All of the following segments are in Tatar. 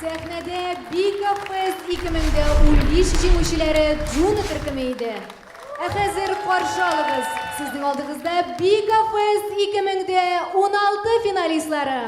Сәхнәдә Бика Фест 2015 җиңүчеләре Джуна төркеме иде. Ә хәзер каршы алыгыз, сезнең алдыгызда Бика Фест 2016 финалистлары.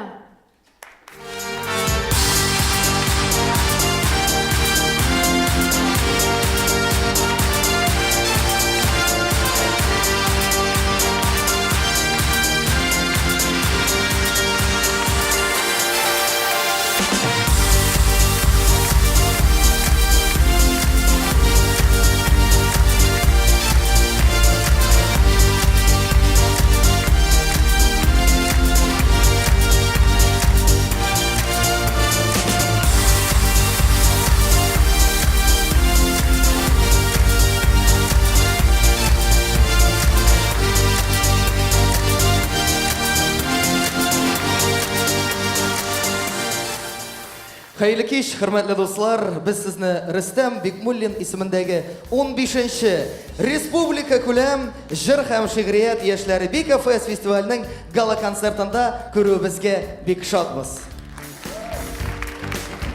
Хәерле кич, хөрмәтле дуслар! Без сезне Рөстәм Бикмуллин исемендәге 15-нче Республика күләм җыр һәм шигърият яшьләре Бика Фест фестиваленең гала-концертында күрүебезгә бик шатбыз.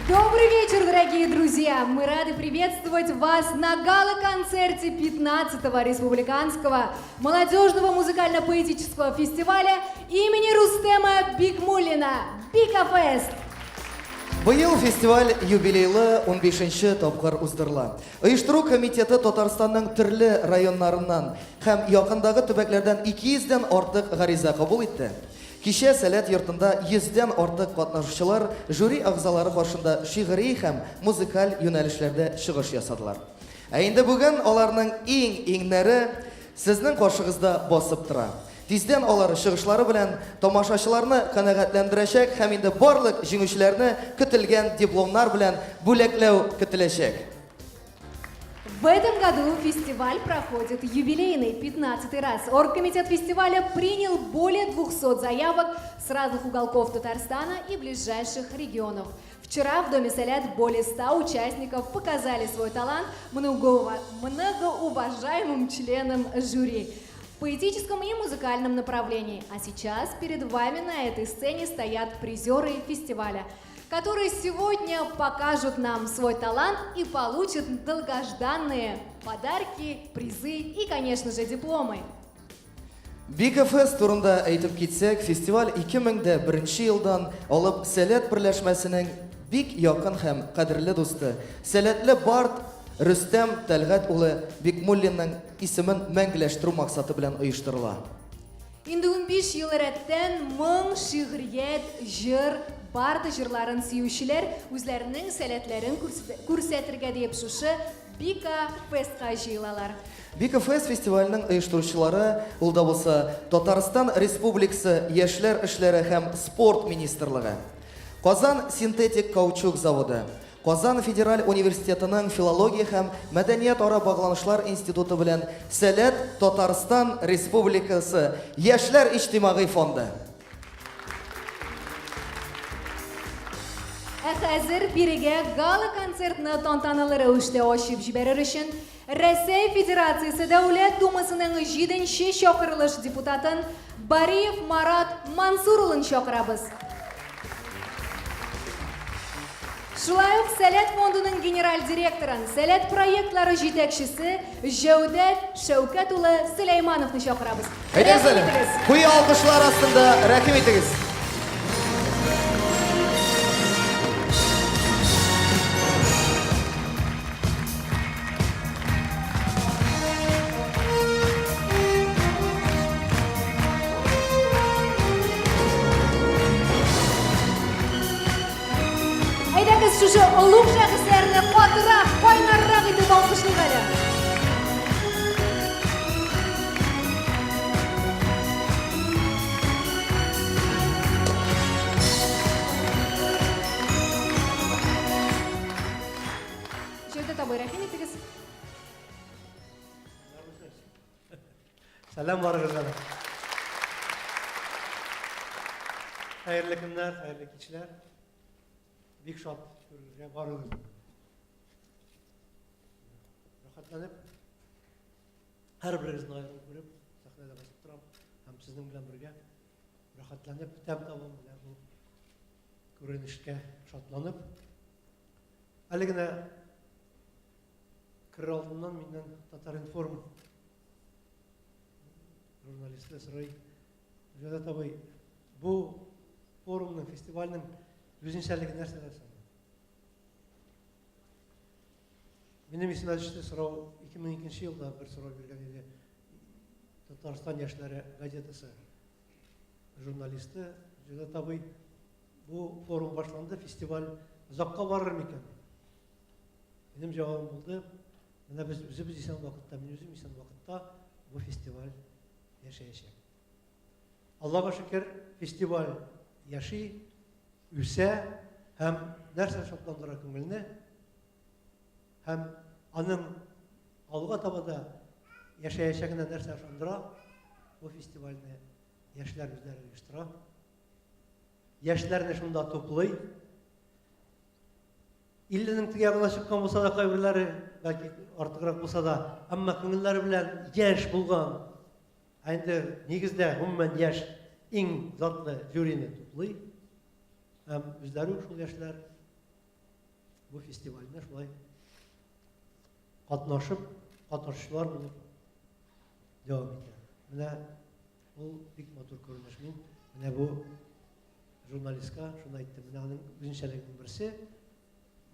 Добрый вечер, дорогие друзья! Мы рады приветствовать вас на гала-концерте 15-го республиканского молодежного музыкально-поэтического фестиваля имени Рустема Бикмуллина «Бика Фест». Быел фестиваль юбилейлы 15-нче тапкыр уздырыла. Оештыру комитеты Татарстанның төрле районнарыннан һәм якындагы төбәкләрдән 200 дән артык гариза кабул итте. Кичә Сәләт йортында 100 дән артык катнашучылар жюри әгъзалары каршында шигъри һәм музыкаль юнәлешләрдә чыгыш ясадылар. Ә инде бүген аларның иң-иңнәре сезнең каршыгызда басып тора. Тиздән алар чыгышлары белән тамашачыларны канәгатьләндерәчәк һәм инде барлык җиңүчеләрне көтелгән дипломнар белән бүләкләү көтеләчәк. В этом году фестиваль проходит юбилейный 15 раз. Оргкомитет фестиваля принял более 200 заявок с разных уголков Татарстана и ближайших регионов. Вчера в Доме Солят более 100 участников показали свой талант многоуважаемым членам жюри в поэтическом и музыкальном направлении. А сейчас перед вами на этой сцене стоят призеры фестиваля, которые сегодня покажут нам свой талант и получат долгожданные подарки, призы и, конечно же, дипломы. Бика Фест турында әйтеп китсәк, фестиваль 2001 елдан алып Сәләт берләшмәсенең бик якын һәм кадерле дусты, сәләтле бард Рөстәм Тәлгать улы Бикмуллинның исемен мәңгеләштерү максаты белән оештырыла. Инде 15 ел рәттән моң, шигърият, җыр, барда җырларын сөючеләр үзләренең сәләтләрен күрсәтергә диеп шушы Бика Фестка җыелалар. Бика Фест фестиваленең оештыручылары, ул да булса, Татарстан Республикасы Яшьләр эшләре һәм спорт министрлыгы, Казан синтетик каучук заводы, Казан федераль университетының Филология һәм мәдәниятара багланышлар институты белән Сәләт Татарстан Республикасы Яшьләр иҗтимагый фонды. Ә хәзер бирегә гала-концертны тантаналы рәвештә ачып җибәрер өчен Рәсәй Федерациясе Дәүләт Думасының җиденче чакырылыш депутатын Бариев Марат Мансур улын чакырабыз. Шулай ук Сәләт фондының генераль директорын, Сәләт проектлары җитәкчесе Җәүдәт Шәүкәт улы Сөләймановны чакырабыз. Әйдәгез әле, куе алкышлар астында рәхим итегез. Әйдәгез, шушы олуг шәхесләрне катырак, кайнаррак итеп алкышлыйк әле. Җәүдәт абый, рәхим итегез. Сәлам барыгызга да. Хәерле көннәр, хәерле кичләр. Бик шат күрергә барыгызны. Рәхәтләнеп, һәрберегезне аерым күреп, сәхнәдә басып торам һәм сезнең белән бергә рәхәтләнеп тәм табам менә бу күренешкә шатланып. Әле генә керер алдыннан миннән Татар-информ журналисты сорый. Җәүдәт абый, бу форумның, фестивальнең үзенчәлеге нәрсәдә соң? Минем исемә төште сорау, 2002 елда бер сорау биргән иде Татарстан яшьләре газетасы журналисты Җәүдәт абый, бу форум башланды, фестиваль озакка барыр микән? Минем җавабым булды, менә без үзебез исән вакытта, мин үзем исән вакытта бу фестиваль яшәячәк. Аллага шөкер, фестиваль яши, үсә һәм нәрсә шатландыра күңелне һәм аның алга таба да яшәячәгенә нәрсә ышандыра, бу фестивальне яшьләр үзләре оештыра. Яшьләрне шунда туплый. Илленең теге ягына чыккан булса да кайберләре, бәлки артыграк булса да, әмма күңелләре белән яшь булган, ә инде нигездә гомумән яшь иң затлы жюрины туплый. Һәм үзләре үк шул яшьләр бу фестивальне шулай катнашып, катнашучылар булып дәвам итә. Менә ул бик матур күренеш. Мин менә бу журналистка шуны әйттем. Менә аның үзенчәлегенең берсе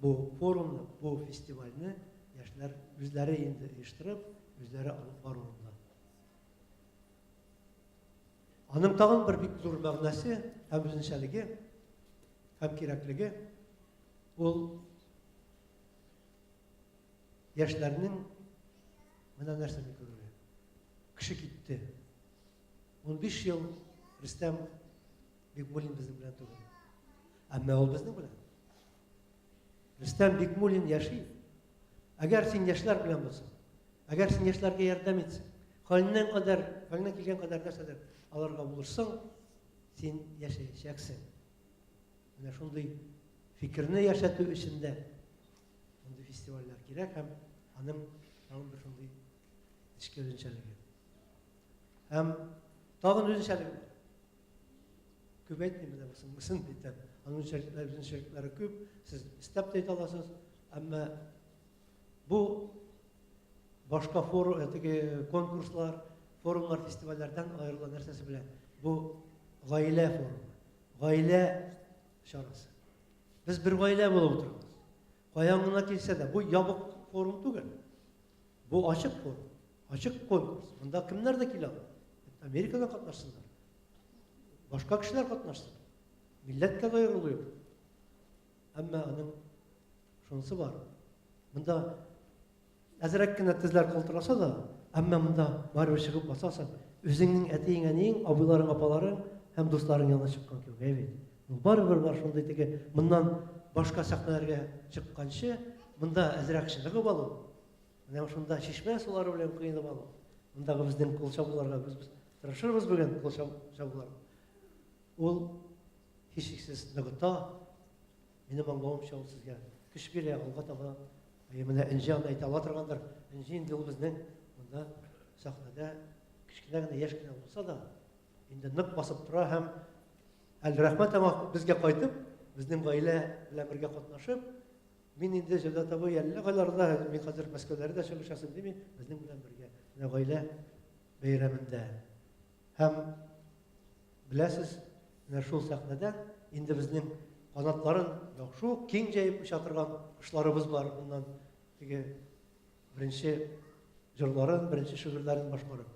бу форумны, бу фестивальне яшьләр үзләре инде оештырып, үзләре алып баруында. Аның тагын бер бик зур мәгънәсе һәм үзенчәлеге һәм кирәклеге ул яшьләрнең менә нәрсәне күрүе. Кеше китте. 15 ел Рөстәм Бикмуллин безнең белән түгел. Әмма ул безнең белән. Рөстәм Бикмуллин яши. Әгәр син яшьләр белән булсаң, әгәр син яшьләргә ярдәм итсәң, хәленнән кадәр, хәленнән килгән кадәр нәрсәдер аларга булышсаң, син яшәячәксең. Менә шундый фикерне яшәтү өчен дә мондый фестивальләр кирәк һәм аның тагын бер шундый эчке үзенчәлеге. Һәм тагын үзенчәлеге бар. Күп әйтмим менә бусын, бусын әйтәм. Аның үзенчәлекләре, үзенчәлекләре күп. Сез өстәп тә әйтә аласыз. Әмма бу башка форум, э, теге конкурслар, форумнар, фестивальләрдән аерыла нәрсәсе белән? Бу гаилә форумы, гаилә чарасы. Без бер гаилә булып утырабыз. Каян гына килсә дә, бу ябык форум түгел. Бу ачык форум, ачык конкурс. Монда кемнәр дә килә ала. Америкадан катнашсыннар. Башка кешеләр катнашсын. Милләткә дә аерылу юк. Әмма аның шунысы бар. Монда әзрәк кенә тезләр калтыраса да, әмма монда барыбер чыгып басасың. Үзеңнең әтиең, әниең, абыйларың, апаларың һәм дусларың янына чыккан кебек, әй бит. Ул барыбер бар шундый теге моннан башка сәхнәләргә чыкканчы, монда әзрәк чыныгып алу, менә шунда чишмә сулары белән коенып алу. Мондагы безнең кул чабуларга без тырышырбыз бүген кул чабуларга. Ул һичшиксез ныгыта, минем аңлавымча, ул сезгә көч бирә, алга таба. Әйе, менә Энҗе аны әйтә ала торгандыр. Энҗе инде ул безнең монда сәхнәдә кечкенә генә, яшь кенә булса да, инде нык басып тора һәм әле рәхмәт аңа безгә кайтып, безнең гаилә белән бергә катнашып, мин инде Җәүдәт абый әллә кайларда, мин хәзер Мәскәүләрдә дә чыгыш ясыйм дими, безнең белән бергә, менә гаилә бәйрәмендә. Һәм беләсез, менә шул сәхнәдән инде безнең канатларын яхшы ук киң җәеп оча торган кошларыбыз бар. Моннан теге беренче җырларын, беренче шигырьләрен башкарып.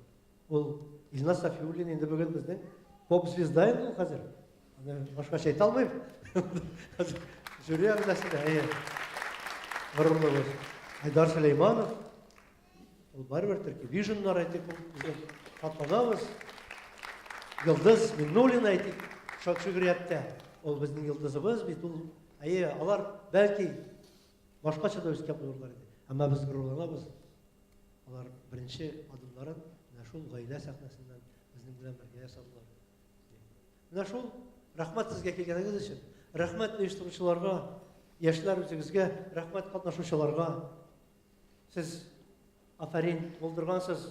Ул Илназ Сафиуллин инде бүген безнең поп-звезда инде ул хәзер. Аны башкача әйтә алмыйм. Хәзер жюри әгъзасы да, әйе. Горурлыгыбыз. Айдар Сөләйманов, Ул барыбер төрки вижннар әйтик, ул безнең шатланабыз. Йолдыз Миннуллина әйтик, шат шигърияттә. Ул безнең йолдызыбыз бит, ул әйе, алар бәлки башкача да үскән булырлар иде. Әмма без горурланабыз. Алар беренче адымнарын менә шул гаилә сәхнәсеннән безнең белән бергә ясадылар. Менә шул, рәхмәт сезгә килгәнегез өчен. Рәхмәт оештыручыларга, яшьләр үзегезгә, рәхмәт катнашучыларга. Сез афәрин, булдыргансыз,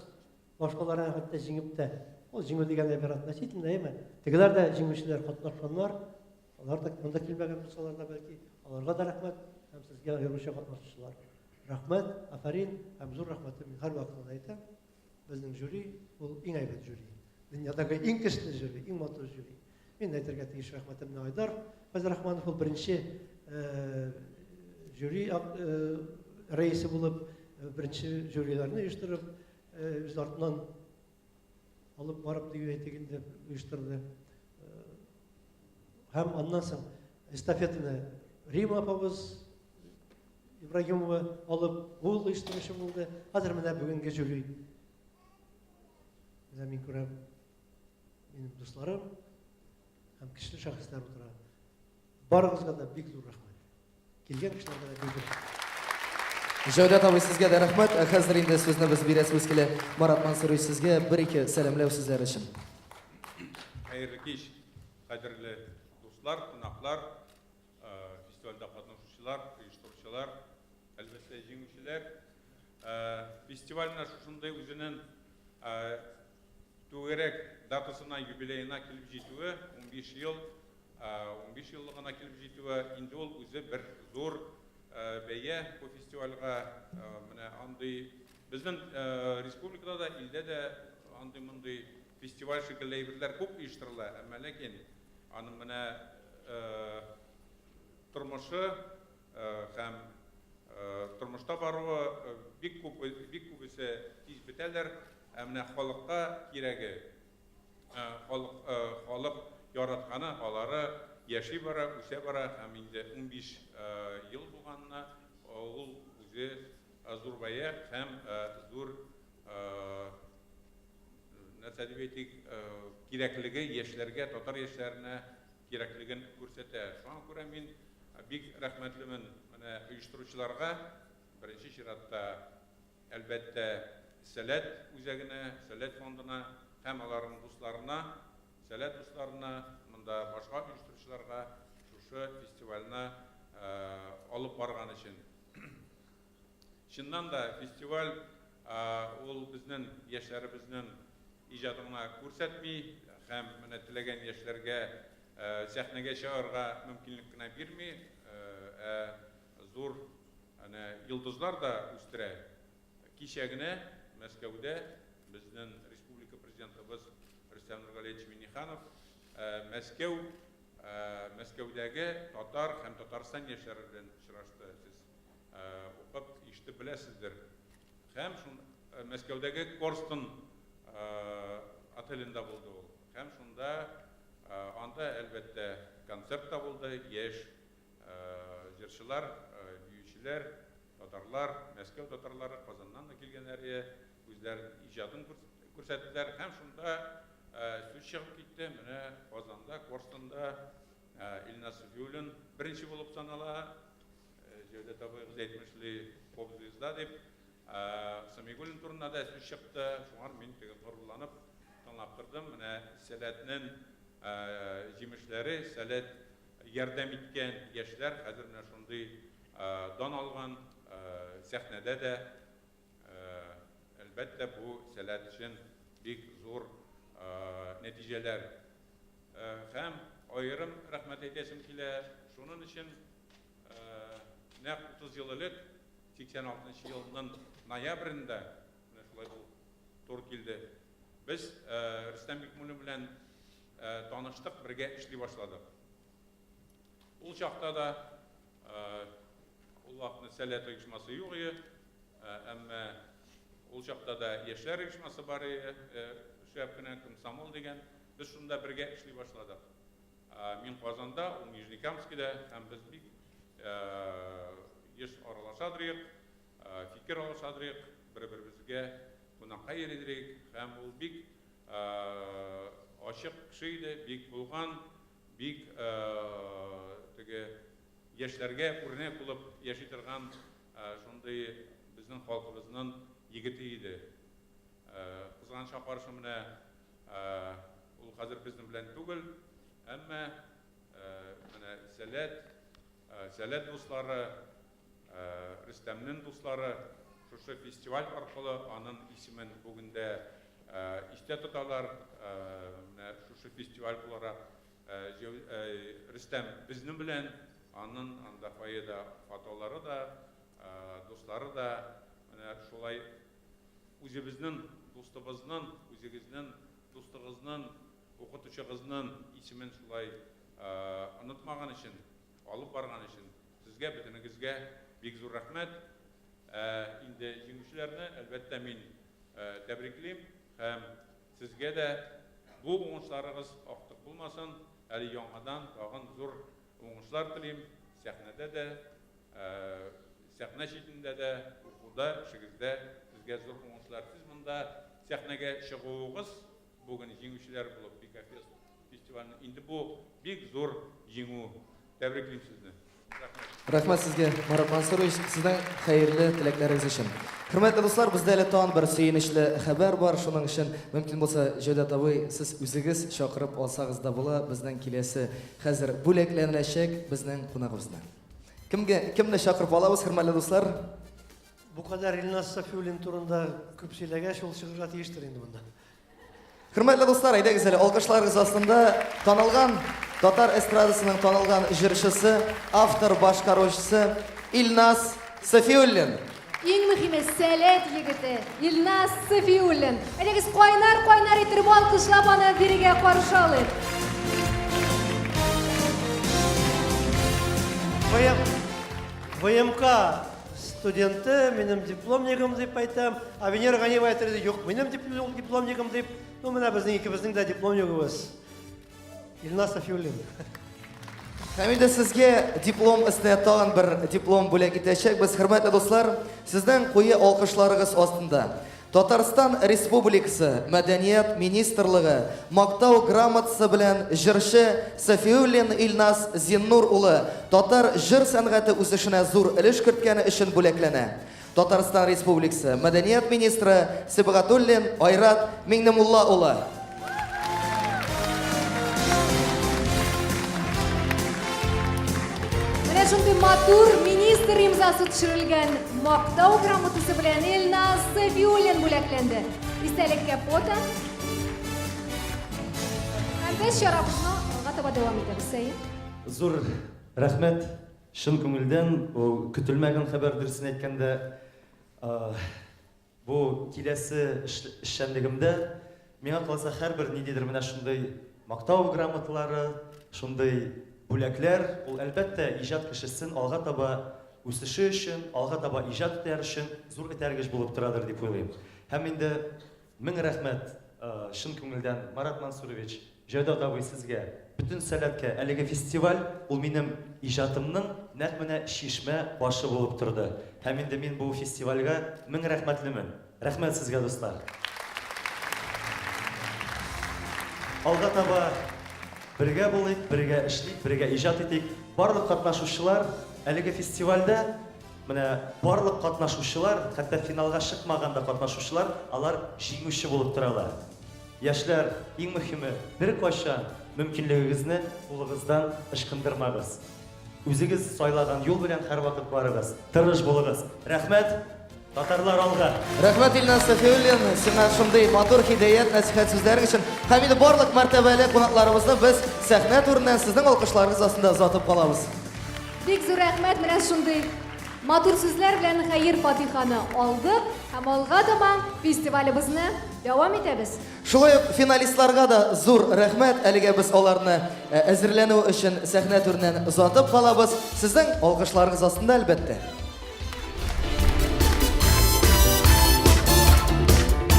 башкаларны хәтта җиңеп тә. Ул җиңү дигән әйбер относительно, әйеме? Тегеләр дә җиңүчеләр катнашканнар, алар да монда килмәгән булсалар да бәлки, аларга да рәхмәт. һәм сезгә аеруча катнашучылар. Рәхмәт, афәрин һәм зур рәхмәтем мин һәрвакытта да әйтәм. Безнең жюри ул иң әйбәт жюри. Дөньядагы иң көчле жюри, иң матур жюри. Мин әйтергә тиеш рәхмәтемне Айдар Фәйзрахманов ул беренче жюри рәисе булып, беренче жюриларны оештырып, үз артыннан алып барып дип әйтик инде оештырды. Һәм аннан соң эстафетаны Рима апабыз Ибрагимова алып, ул оештыручы булды. Хәзер менә бүгенге жюри. Менә мин күрәм, минем дусларым һәм көчле шәхесләр утыра. Барыгызга да бик зур рәхмәт. Килгән кешеләргә дә бик зур рәхмәт. Җәүдәт абый, сезгә дә рәхмәт. Ә хәзер инде сүзне без бирәсебез килә Марат Мансурович сезгә бер-ике сәламләү сүзләре өчен. Хәерле кич, кадерле дуслар, кунаклар, фестивальдә катнашучылар, оештыручылар, әлбәттә, җиңүчеләр. Фестиваль менә шушындый үзенең түгәрәк датасына, юбилеена килеп җитүе, 15 ел, 15 еллыгына килеп җитүе, инде ул үзе бер зур бәя бу фестивальгә. Менә андый безнең республикада да, илдә дә андый-мондый фестиваль шикелле әйберләр күп оештырыла, әмма ләкин аның менә тормышы һәм тормышта баруы бик күп, бик күбесе тиз бетәләр, ә менә халыкка кирәге, халык, халык яратканы алары яши бара, үсә бара һәм инде 15 ел булганына ул үзе зур бәя һәм зур нәрсә дип әйтик, кирәклеге яшьләргә, татар яшьләренә кирәклеген күрсәтә. Шуңа күрә мин бик рәхмәтлемен менә оештыручыларга, беренче чиратта, әлбәттә, Сәләт үзәгенә, Сәләт фондына һәм аларның дусларына, Сәләт дусларына, монда башка оештыручыларга шушы фестивальне алып барган өчен. Чыннан да, фестиваль ул безнең яшьләребезнең иҗатын гына күрсәтми һәм менә теләгән яшьләргә сәхнәгә чыгарга мөмкинлек кенә бирми, ә зур әнә йолдызлар да үстерә. Кичә генә Мәскәүдә безнең республика президентыбыз Рөстәм Нургалиевич Миңнеханов Мәскәү Мәскәүдәге татар һәм Татарстан яшьләре белән очрашты. Сез укып, ишетеп беләсездер. Һәм шун Мәскәүдәге Корстон отелендә булды ул. Һәм шунда анда, әлбәттә, концерт та булды, яшь җырчылар, биючеләр, татарлар, Мәскәү татарлары, Казаннан да килгәннәре үзләренең иҗатын күрсәттеләр. Һәм шунда сүз чыгып китте, менә Казанда, Корстонда Илназ Суфиуллин беренче булып санала, Җәүдәт абыегыз әйтмешли, поп-звезда дип. Самигуллин турында да сүз чыкты. Шуңар мин теге горурланып тыңлап тордым. Менә Сәләтнең җимешләре, Сәләт ярдәм иткән яшьләр хәзер менә шундый дан алган сәхнәдә дә, әлбәттә, бу Сәләт өчен бик зур нәтиҗәләр. Һәм аерым рәхмәт әйтәсем килә шунын өчен, нәкъ 30 ел элек, 86 нчы елның ноябрендә, менә шулай бу туры килде, без Рөстәм Бикмуллин белән таныштык, бергә эшли башладык. Ул чакта да ул вакытны Сәләт оешмасы юк иде, әмма ул чакта да яшьләр оешмасы бар иде, шәп кенә Комсомол дигән. Без шунда бергә эшли башладык. Мин Казанда, ул Нижнекамскида, һәм без бик еш аралашадырыек, фикер алышадырыек, бер-беребезгә кунакка йөридерик, һәм ул бик ачык кеше иде, бик булган, бик теге яшьләргә үрнәк булып яши торган шундый безнең халкыбызның егете иде. Кызганычка каршы, менә ул хәзер безнең белән түгел, әмма менә Сәләт, Сәләт дуслары, Рөстәмнең дуслары шушы фестиваль аркылы аның исемен бүген дә истә тоталар. Менә шушы фестиваль буларак Рөстәм безнең белән. Анын анда фойеда фотолары да, дуслары да менә шулай үзебезнен дустыбызнын, үзегезнен дустыгызнын, укытучыгызнын исемен шулай онытмаган өчен, алып барган өчен сезгә бөтенегезгә бик зур рәхмәт. Ә инде җиңүчеләрне, әлбәттә, мин тәбриклим һәм сезгә дә бу уңышларыгыз актык булмасын, әле яңадан тагын зур уңышлар телим, сәхнәдә дә, сәхнә читендә дә, укуда, эшегездә сезгә зур уңышлар. Сез монда сәхнәгә чыгуыгыз, бүген җиңүчеләр булып Бикафест фестиваленең, инде бу бик зур җиңү. Тәбриклим сезне. Рәхмәт. Рәхмәт сезгә, Марат Мансурович, сезнең хәерле теләкләрегез өчен. Хөрмәтле дуслар, бездә әле тагын бер сөенечле хәбәр бар. Шуның өчен, мөмкин булса, Җәүдәт абый, сез үзегез чакырып алсагыз да була безнең киләсе хәзер бүләкләнеләчәк безнең кунагыбызны. Кемгә, кемне чакырып алабыз, хөрмәтле дуслар? Бу кадәр Илназ Сафиуллин турында күп сөйләгәч, ул чыгырга тиештер инде монда. Хөрмәтле дуслар, әйдәгез әле алкышларыгыз астында танылган татар эстрадасының танылган җырчысы, автор башкаручысы Илназ Сафиуллин. Иң мөһиме сәләт егете Илназ Сафиуллин. Әйдәгез кайнар-кайнар иттереп алкышлап аны бирегә каршы алыйк. ВМК студенты, минем дипломнигым дип әйтәм. Ә Венера Ганиева әйтер иде, юк, минем дипломнигым дип. Ну, менә безнең икебезнең дә дипломнигыбыз. Илназ Сафиуллин. Һәм инде сезгә диплом өстенә тагын бер диплом бүләк итәчәкбез. Хөрмәтле дуслар, сезнең куе алкышларыгыз астында Татарстан Республикасы Мәдәният министрлыгы Мактау грамотасы белән җырчы Сафиуллин Илназ Зиннур улы татар җыр сәнгате үсешенә зур өлеш керткәне өчен бүләкләнә. Татарстан Республикасы Мәдәният министры Сибгатуллин Айрат Миңнемулла улы. Менә шундый матур министр имзасы төшерелгән мактау грамотасы белән Эльназ Сафиуллин бүләкләнде. Истәлеккә фото. Һәм без чарабызны алга таба дәвам итәбез. Сәет. Зур рәхмәт, чын күңелдән, ул көтелмәгән хәбәр, дөресен әйткәндә. Бу киләсе эшчәнлегемдә, миңа калса, һәрбер ниндидер менә шундый мактау грамоталары, шундый бүләкләр, ул, әлбәттә, иҗат кешесен алга таба үсеше өчен, алга таба иҗат итәр өчен зур этәргеч булып торадыр дип уйлыйм. Һәм инде мең рәхмәт, чын күңелдән, Марат Мансурович, Җәүдәт абый, сезгә, бөтен Сәләткә әлеге фестиваль, ул минем иҗатымның нәкъ менә чишмә башы булып торды. Һәм инде мин бу фестивальгә мең рәхмәтлемен. Рәхмәт сезгә, дуслар! Алга таба бергә булыйк, бергә эшлик, бергә иҗат итик. Барлык катнашучылар әлеге фестивальдә, менә барлык катнашучылар, хәтта финалга чыкмаган да катнашучылар, алар җиңүче булып торалар. Яшьләр, иң мөһиме, беркайчан мөмкинлегегезне кулыгыздан ычкындырмагыз. Үзегез сайлаган юл белән һәрвакыт барыгыз, тырыш булыгыз. Рәхмәт! Татарлар алга! Рәхмәт, Илназ Сафиуллин, сиңа шундый матур һидәят, нәсыйхәт сүзләрең өчен. Һәм инде барлык мәртәбәле кунакларыбызны без сәхнә түреннән сезнең алкышларыгыз астында озатып калабыз. Бик зур рәхмәт, менә шундый матур сүзләр белән хәер-фатиханы алдык һәм алга таба фестивалебезне Дәвам итәбез. Шулай ук финалистларга да зур рәхмәт. Әлегә без аларны әзерләнү өчен сәхнә түреннән озатып калабыз. Сезнең алкышларыгыз астында, әлбәттә.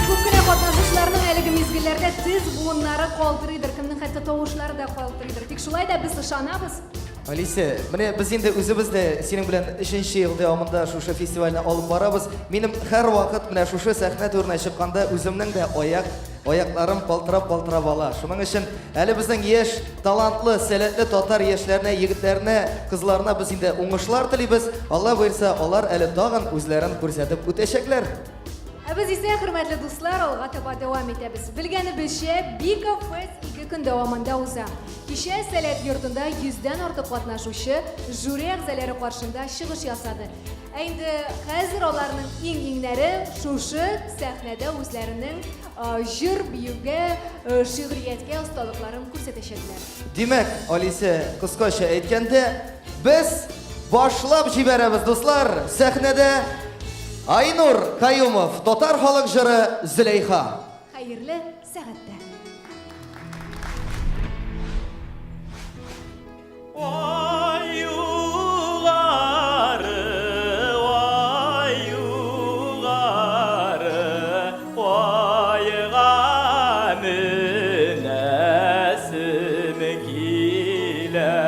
Күп кенә катнашучыларның әлеге мизгелләрдә тез буыннары калтырыйдыр, кемнең хәтта тавышлары да калтырыйдыр. Тик шулай да без ышанабыз. Алисә, менә без инде үзебез дә синең белән өченче ел дәвамында шушы фестивальне алып барабыз. Минем һәрвакыт менә шушы сәхнә түренә чыкканда үземнең дә аяк аякларым калтырап-калтырап ала. Шуның өчен әле безнең яшь, талантлы, сәләтле татар яшьләренә, егетләренә, кызларына без инде уңышлар телибез. Алла боерса, алар әле тагын үзләрен күрсәтеп үтәчәкләр. Ә без исә, хөрмәтле дуслар, алга таба дәвам итәбез. Белгәнебезчә, Биков Фест ике көн дәвамында уза. Кичә Сәләт йортында йөздән артык катнашучы жюри әгъзалары каршында чыгыш ясады. Ә инде хәзер аларның иң-иңнәре шушы сәхнәдә үзләренең җыр, биюгә, шигърияткә осталыкларын күрсәтәчәкләр. Димәк, Алисә, кыскача әйткәндә, Без башлап җибәрәбез, дуслар. Сәхнәдә Айнур Каюмов, татар халык җыры Зөләйха. Хәерле сәгатьтә. Ай югары, ай югары, айга менәсем килә.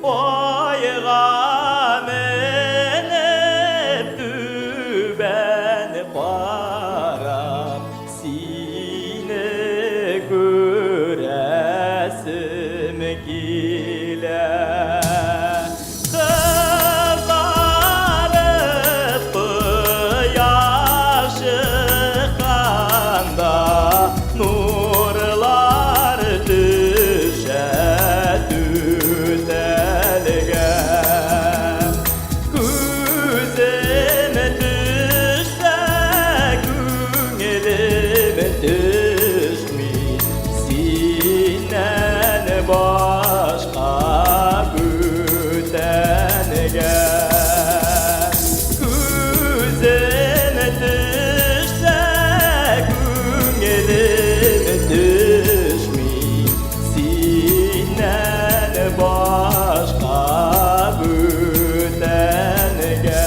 Айга менеп түбән карап, Сине күрәсем килә. Кызарып кояш чыкканда, Нурлар төшә түтәлгә. Күзем төшсә, күңелем төшми, Синнән башка бүтәнгә. Күзем төшсә, күңелем төшми, Синнән башка бүтәнгә.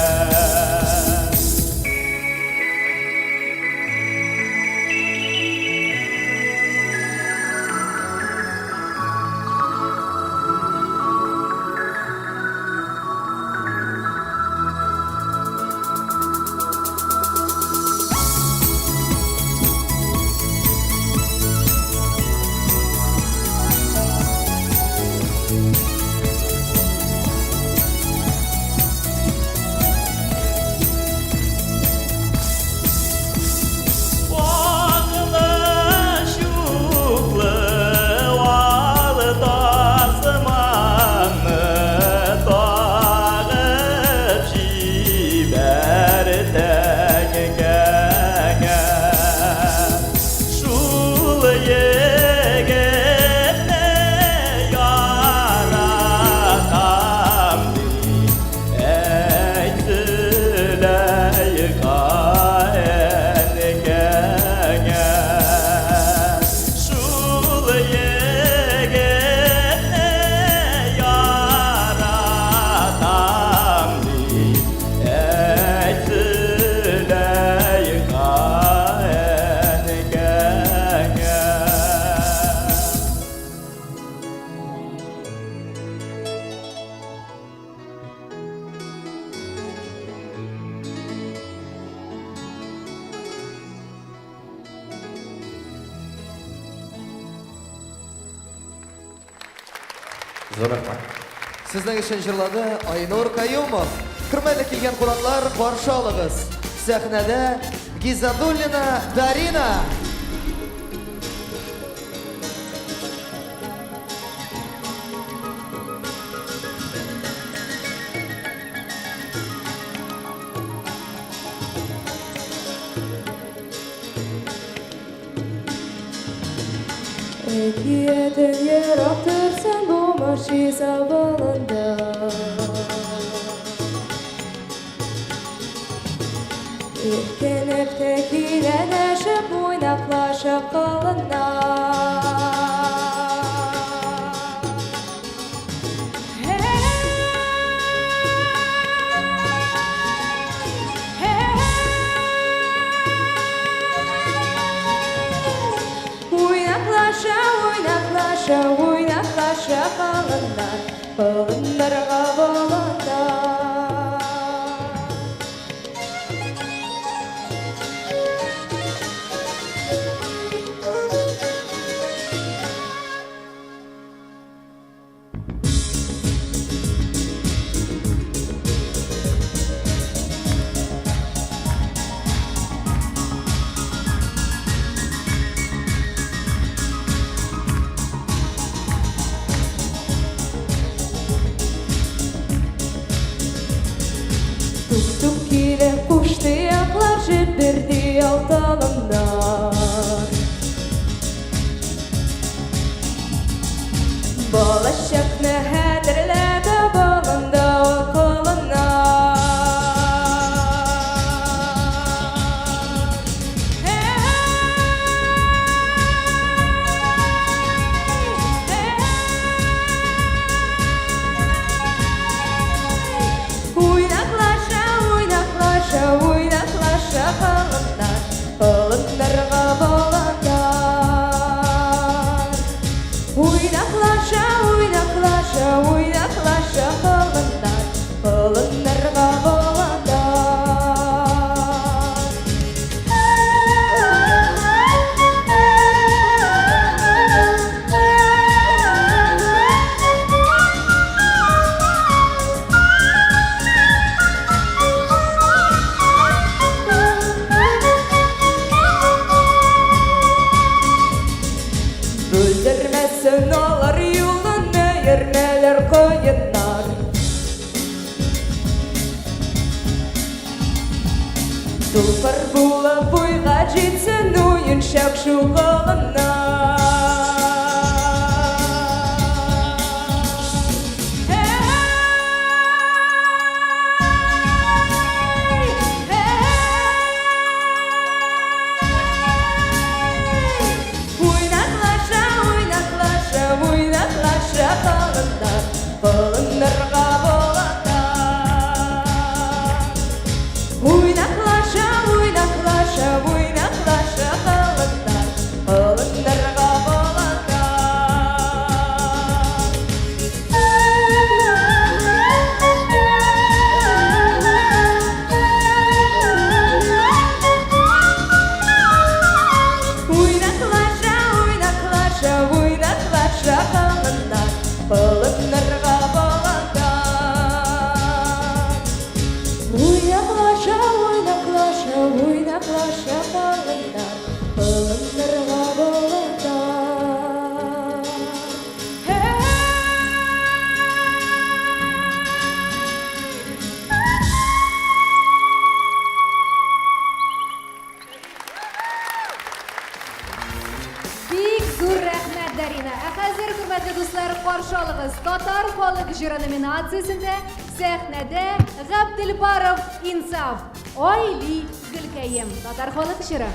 Ваклы-чуклы ал тасманы тагып җибәр тәңкәңә. Шул егетне яратам дип әйт Зөләйха әнкәңә. Шул егетне яратам дип әйт Зөләйха әнкәңә. Зур рәхмәт. Сезнең өчен җырлады Айнур Каюмов. Хөрмәтле килгән кунаклар, каршы алыгыз. Сәхнәдә Гизадуллина Дарина. Әкиятен ерак торсын бу Маршиз авылында. Иркенеп тә киләнәшеп, уйнаклашып калына. Уйнаклаша, уйнаклаша, уйнаклаша колыннар, колыннарга болында. Тук-тук килеп кушты яклар, җептерди алталымнар. Балачакны хәтерләде. җитсен уенчак шул колыннар. Уйнаклаша, уйнаклаша, уйнаклаша колыннар, колыннарга балата. Уйнаклаша, уйнаклаша, уйнаклаша колыннар, колыннарга балата. Уйнаклаша, уйнаклаша, уйнаклаша колыннар, колыннарга балата. Уйнаклаша, уйнаклаша, уйнаклаша колыннар, колыннарга балата. Бик зур рәхмәт, Дарина. Ә хәзер, хөрмәтле дуслар, каршы алыгыз. Татар халык җыры номинациясендә сәхнәдә Габделбаров Инсаф. Айли гөлкәем. Татар халык җыры.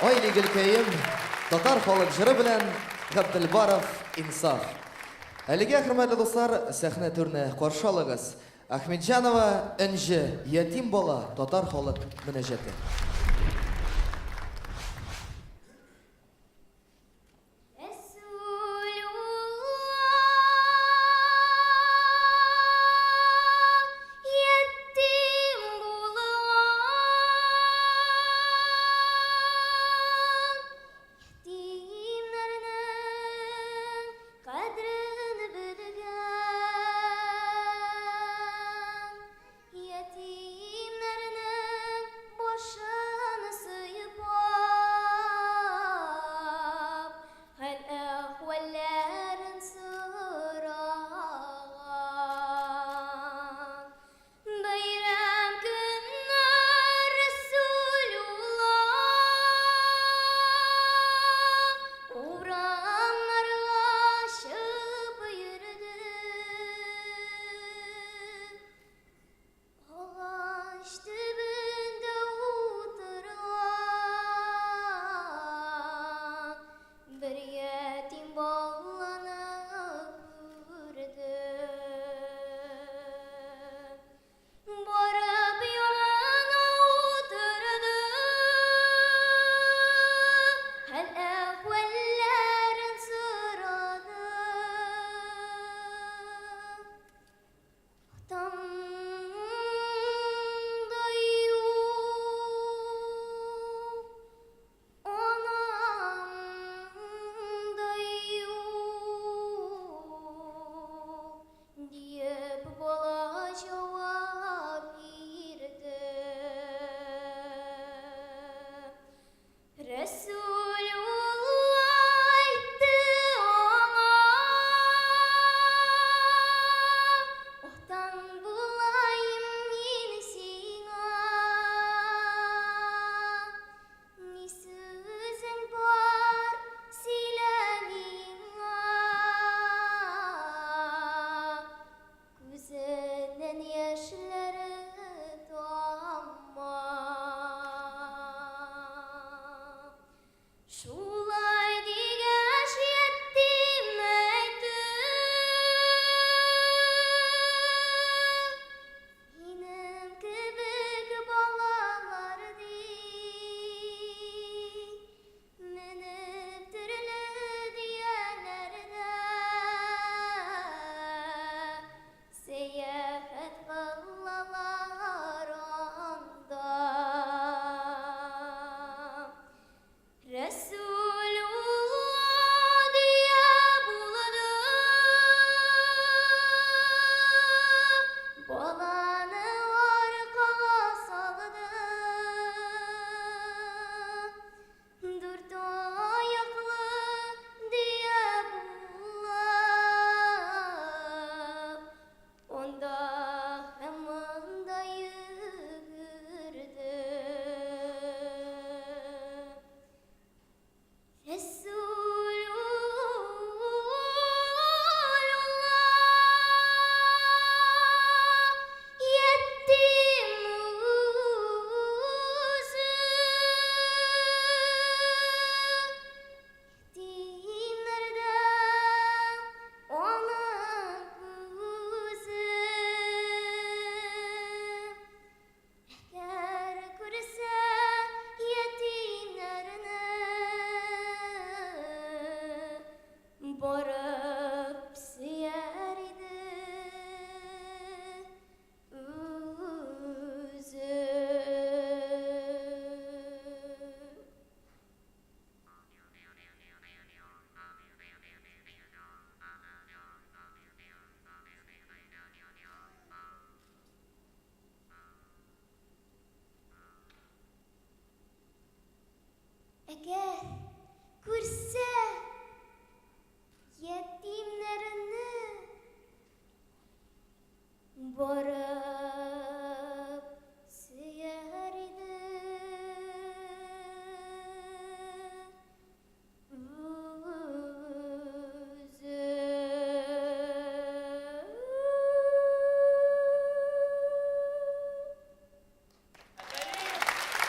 Айли гөлкәем, татар халык җыры белән Габделбаров Инсаф. Әлегә, хөрмәтле дуслар, сәхнә түренә каршы алыгыз. Ахмеджанова Энҗе, ятим бала, татар халык мөнәҗәте.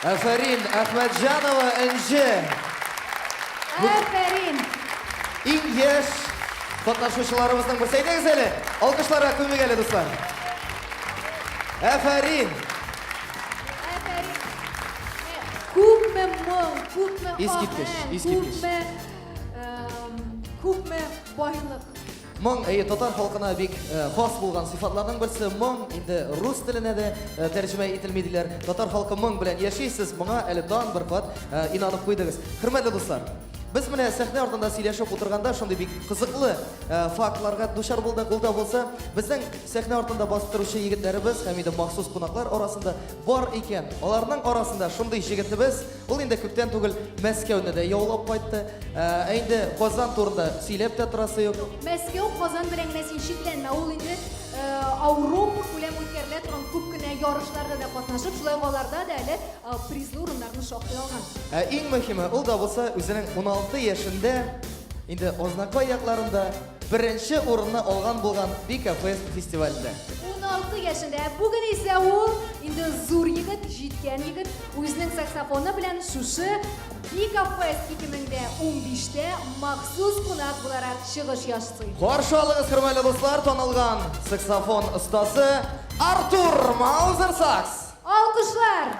Әфәрин, Әхмәтҗанова Энҗе! Әфәрин! Иң яшь катнашучыларыбызның берсе. Әйдәгез әле, алкышларга күмик әле, дуслар. Әфәрин! Әфәрин! Күпме моң, күпме Искиткеч, аһәң, искиткеч. күпме, күпме байлык. Моң, әйе, татар халкына бик хас булган сыйфатларның берсе моң, инде рус теленә дә тәрҗемә ителми диләр. Татар халкы моң белән яши, сез моңа әле тагын бер кат инанып куйдыгыз. Хөрмәтле дуслар, без менә сәхнә артында сөйләшеп утырганда шундый бик кызыклы фактларга дучар булдык. Ул да булса, безнең сәхнә артында басып торучы егетләребез һәм инде махсус кунаклар арасында бар икән. Аларның арасында шундый җегетебез, ул инде күптән түгел Мәскәүне дә яулап кайтты. Ә инде Казан турында сөйләп тә торасы юк. Мәскәү, Казан белән генә син чикләнмә. Ул инде Ауропа күләм үткәрелә торган күп кенә ярышларда да катнашып, шулай ук аларда да әле призлы урыннарны шактый алган. Ә иң мөһиме, ул да булса үзенең 16 яшендә инде Азнакай якларында беренче урынны алган булган Бика Фест фестивалендә. 16 яшендә. Ә бүген исә ул инде зур егет, җиткән егет, үзенең саксофоны белән шушы Бика Фест 2015-тә махсус кунак буларак чыгыш ясый. Каршы алыгыз, хөрмәтле дуслар, танылган саксофон остасы Артур Маузерсакс! Алкышлар!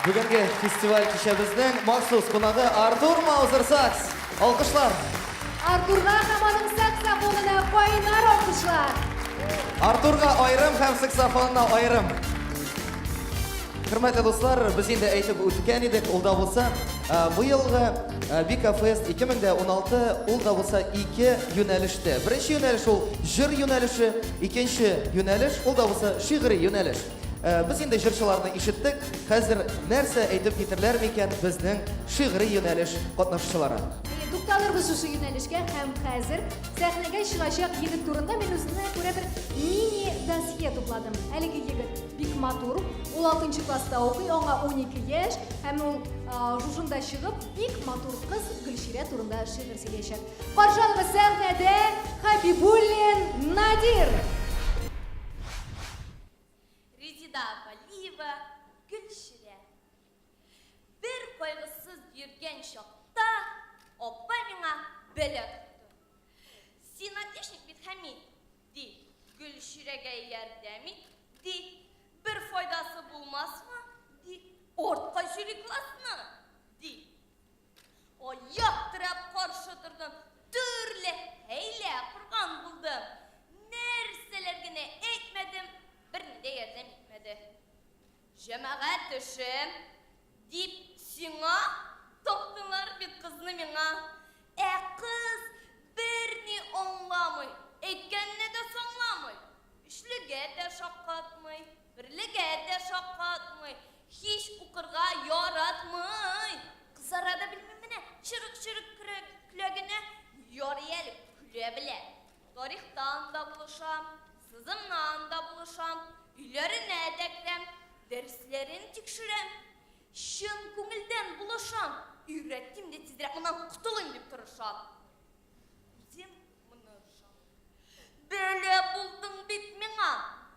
Бүгенге фестиваль кичәбезнең махсус кунагы Артур Маузер Сакс. Алкышлар. Артурга һәм аның саксофонына кайнар алкышлар. Артурга аерым һәм саксофонына аерым. Хөрмәтле дуслар, без инде әйтеп үткән идек, ул да булса, быелгы Бика Фест 2016 ул да булса ике юнәлештә. Беренче юнәлеш ул җыр юнәлеше, икенче юнәлеш ул да булса шигъри юнәлеш. Без инде җырчыларны ишеттек, хәзер нәрсә әйтеп китерләр микән безнең шигъри юнәлеш катнашучылары? Тукталырбыз шушы юнәлешкә һәм хәзер сәхнәгә чыгачак егет турында мин үзенә күрә бер мини-досье тупладым. Әлеге егет бик матур, ул 6 класста укый, аңа 12 яшь һәм ул шушында чыгып бик матур кыз Гөлчирә турында шигырь сөйләячәк. Каршы алыгыз сәхнәдә Хабибуллин Надир! Резеда Вәлиева, Гөлчирә. Бер кайгысыз йөргән чакта апа миңа бәла тотты. Син отличник бит, Хәмит, ди. Гөлчирәгә ярдәм ит, ди. Бер файдасы булмасмы, ди. Артка җөри классны, ди. Аяк терәп каршы тордым, төрле хәйлә корган булдым. Нәрсәләр генә әйтмәдем, берни дә ярдәм итмәде. Җәмәгать эше дип сиңа тактылар бит кызны миңа. Ә кыз берни аңламый, әйткәнне дә соңламый. Өчлегә дә шаккатмый, берлегә дә шаккатмый, һич укырга яратмый. Кызара да белми менә, чырык-чырык көлә генә, ярый әле көлә белә. Тарихтан да булышам, сызымнан да булышам, өйләренә дә керәм, дәресләрен тикшерәм. Чын күңелдән булышам, өйрәтим дә тизрәк моннан котылыйм дип тырышам. Үзем моны ышанмыйм. Бәла булдың бит миңа,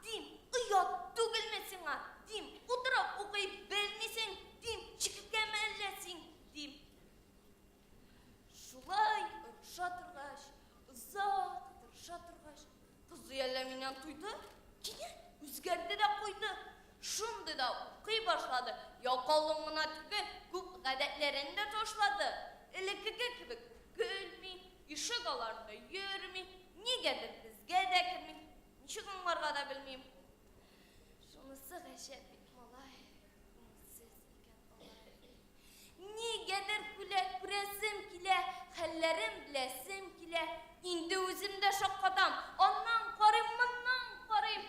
дим, оят түгелме сиңа, дим, утырып укый белмисең, дим, чикерткәме әллә син, дим. Шулай орыша торгач, озак тырыша торгач, кызый әллә миннән туйды, кинәт үзгәрде дә куйды. Шундый да укый башлады, ялкаулыгын гына түгел, күп гадәтләрен дә ташлады. Элеккеге кебек көлми, Ишек аларында йөрми, нигәдер безгә дә керми. Ничек аңларга да белмим. Шунысы гаҗәп бит, малай, күңелсез икән алай. Нигәдер күлә, күрәсем килә, хәлләрен беләсем килә. Инде үзем дә шаккатам, аннан карыйм, моннан карыйм.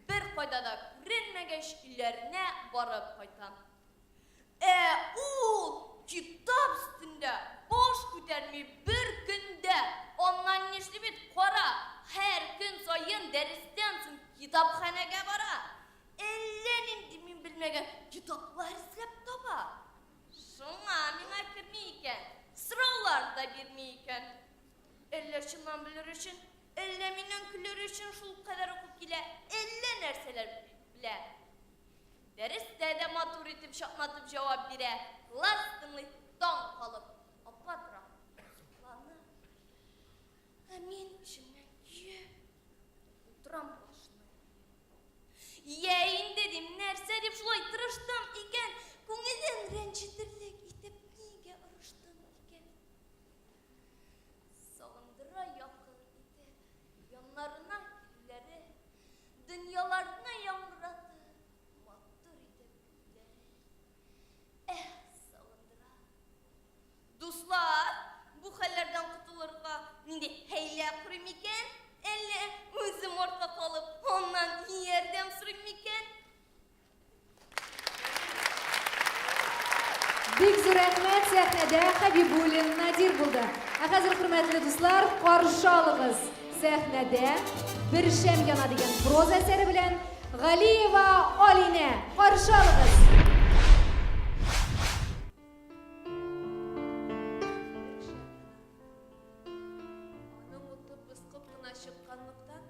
Бер кайда да күренмәгәч, өйләренә барып кайтам. Ә ул китап өстендә баш күтәрми бер көн дә. Аннан нишли бит, кара, һәр көн саен дәрестән соң китапханәгә бара. Әллә нинди мин белмәгән китаплар эзләп таба. Шуңа миңа керми икән, сораулар да бирми икән. Әллә чыннан белер өчен, әллә миннән көлер өчен шулкадәр укып килә, әллә нәрсәләр белә. Дәрестә дә матур итеп чатнатып җавап бирә, класс тыңлый, таң калып. Апа тора, сокланып. Ә мин эчемнән көеп утырам башны. Йә инде дим, нәрсә дип шулай тырыштым икән, күңелен рәнҗетерлек итеп нигә орыштым икән? Сагындыра якын итеп, яннарына килүләре, Дөньяларны яңгыратып, матур итеп көлүләре, эх, сагындыра. Дуслар, бу хәлләрдән котылырга нинди хәйлә корыйм икән? Әллә үзем артка калып, аннан ярдәм сорыйм микән? Бик зур рәхмәт, сәхнәдә Хәбибуллин Надир булды. Ә хәзер, хөрмәтле дуслар, каршы алыгыз. Сәхнәдә Бер шәм яна дигән проза әсәре белән Галиева Алинә. Каршы алыгыз. Аның уты пыскып кына чыкканлыктан,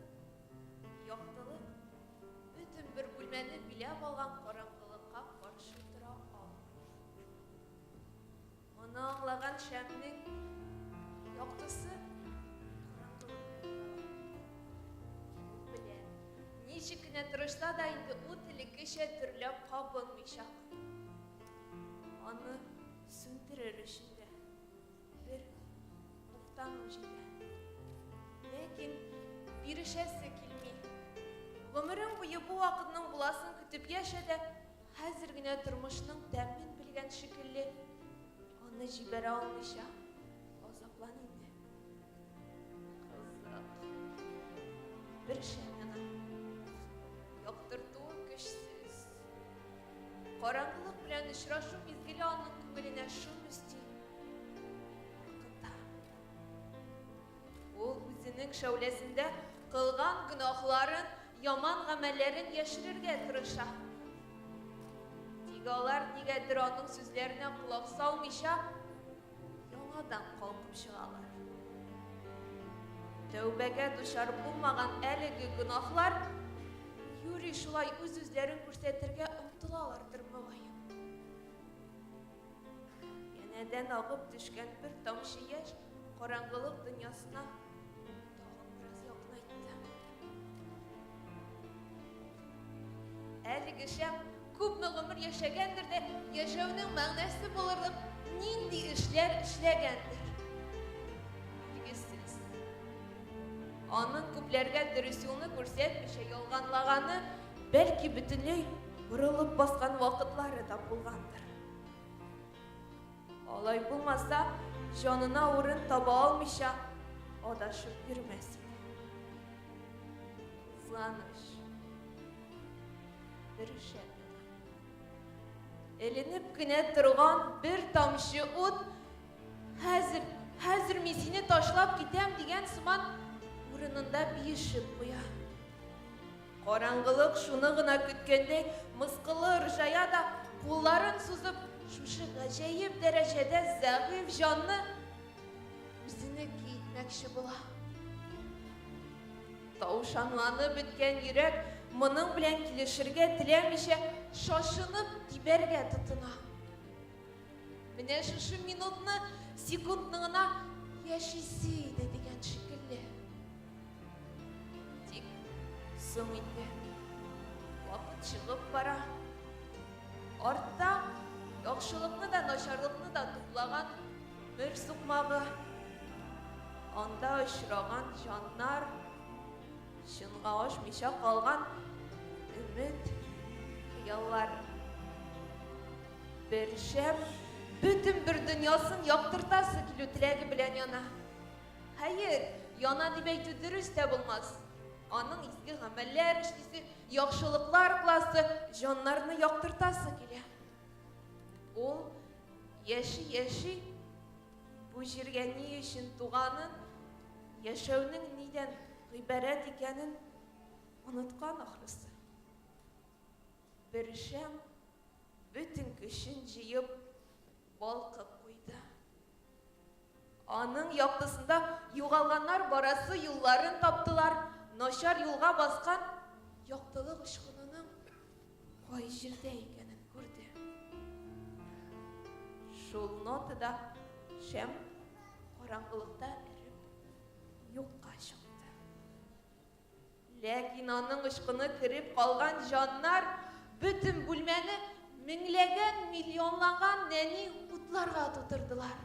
яктылык бөтен бер бүлмәне биләп алган караңгылыкка каршы тора алмый. Моны аңлаган шәмнең яктысы караңгылык булып кала. Ул белә, ничек кенә тырышса да инде ут элеккечә төрләп кабынмыйчак. Аны сүндерер өчен дә бер уфтану җитә. Ләкин бирешәсе килми. Гомерең буе бу вакытның буласын көтеп яшә дә, хәзер генә тормышның тәмен белгән шикелле, аны җибәрә алмыйча азаплан инде. Кызык. Бер шәм яна. Яктыртуы көчсез. Караңгылык белән очрашу мизгеле аның күңеленә шом өсти, куркыта. Ул үзенең шәүләсендә кылган гөнаһларын, яман гамәлләрен яшерергә тырыша. Тик алар нигәдер аның сүзләренә колак салмыйча, яңадан калкып чыгалар. Тәүбәгә дучар булмаган әлеге гөнаһлар юри шулай үз-үзләрен күрсәтергә омтылалардыр мөгаен. Янәдән агып төшкән бер тамчы яшь караңгылык дөньясына тагын бераз якынайтты. Әлеге шәм күпме гомер яшәгәндер дә, яшәүнең мәгънәсе булырлык нинди эшләр эшләгәндер. Билгесез. Аның күпләргә дөрес юлны күрсәтмичә ялганлаганы, бәлки бөтенләй борылып баскан вакытлары да булгандыр. Алай булмаса, җанына урын таба алмыйча адашып йөрмәс иде. Кызганыч. Бер шәм яна. Эленеп кенә торган бер тамчы ут хәзер, хәзер мин сине ташлап китәм дигән сыман урынында биешеп куя. Караңгылык шуны гына көткәндәй мыскыллы ыржая да, кулларын сузып, шушы гаҗәеп дәрәҗәдә зәгыйфь җанны үзенеке итмәкче була. Таушанланып беткән йөрәк моның белән килешергә теләмичә шашынып тибәргә тотына. Менә шушы минутны, секундны гына яшисе иде дигән шикелле. Тик соң инде. Вакыт чыгып бара. Артта яхшылыкны да, начарлыкны да туплаган бер сукмагы. Анда очраган җаннар, чынга ашмыйча калган өмет, хыяллар. Бер шәм бөтен бер дөньясын яктыртасы килү теләге белән яна. Хәер, яна дип әйтү дөрес тә булмас. Аның изге гамәлләр эшлисе, яхшылыклар кыласы, җаннарны яктыртасы килә. Ул яши-яши бу җиргә ни өчен туганын, яшәүнең нидән гыйбарәт икәнен оныткан ахрысы. Бер шәм бөтен көчен җыеп балкып куйды. Аның яктысында югалганнар барасы юлларын таптылар, начар юлга баскан яктылык очкынының кай җирдә икәнен күрде. Шул нотада шәм караңгылыкта эреп юкка чыкты. Ләкин аның очкыны кереп калган җаннар бөтен бүлмәне меңләгән, миллионлаган нәни утларга тутырдылар.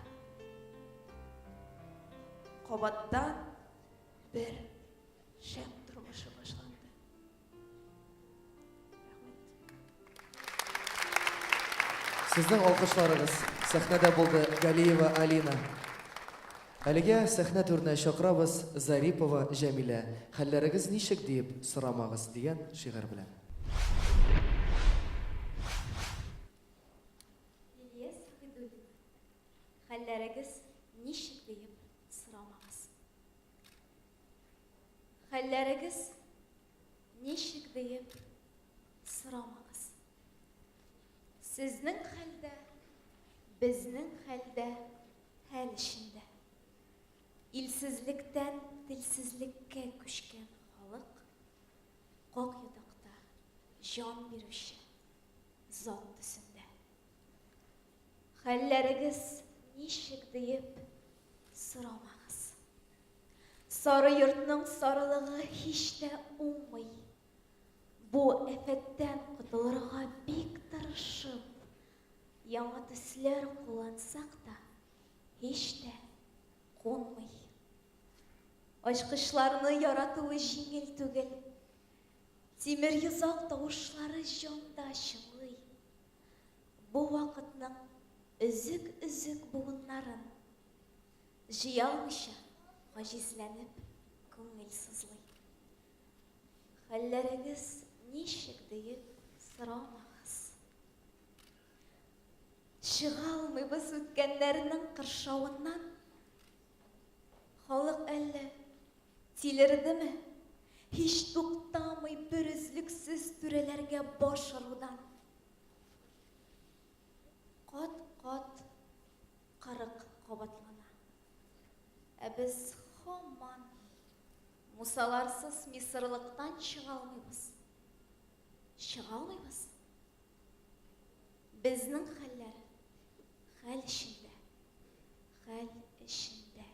Кабаттан бер шәм тормышы башланды. Рәхмәт. Сезнең алкышларыгыз сәхнәдә булды Галиева Алина. Әлегә сәхнә түренә чакырабыз Зарипова Җәмилә. Хәлләрегез ничек диеп сорамагыз дигән шигырь белән. Лилия Сәгыйдуллина. Хәлләрегез ничек диеп сорамагыз. Хәлләрегез ничек диеп сорамагыз. Сезнең хәлдә, безнең хәлдә, хәл эчендә. Илсезлектән телсезлеккә күчкән халык как ятакта җан бирүче зат төсендә. Хәлләрегез ничек диеп сорамагыз. Сары йортның сарылыгы һич тә уңмый. Бу афәттән котылырга бик тырышып, Яңа төсләр куллансак та, һич тә кунмый. Ачкычларны яратуы җиңел түгел. Тимер йозак тавышлары җанда чыңлый. Бу вакытның өзек-өзек буыннарын җыя алмыйча, гаҗизләнеп күңел сызлый. Хәлләрегез ничек диеп сорамагыз. Чыга алмыйбыз үткәннәрнең кыршавыннан. Халык әллә тилердеме? Һич туктамый берөзлексез түрәләргә баш орудан. Кат-кат 40 кабатлана. Ә без һаман Мусаларсыз мисырлыктан чыга алмыйбыз. Чыга алмыйбыз. Безнең хәлләр хәл эчендә, хәл эчендә.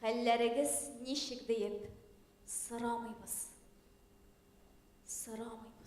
Хәлләрегез ничек диеп сорамыйбыз. Сорамыйбыз.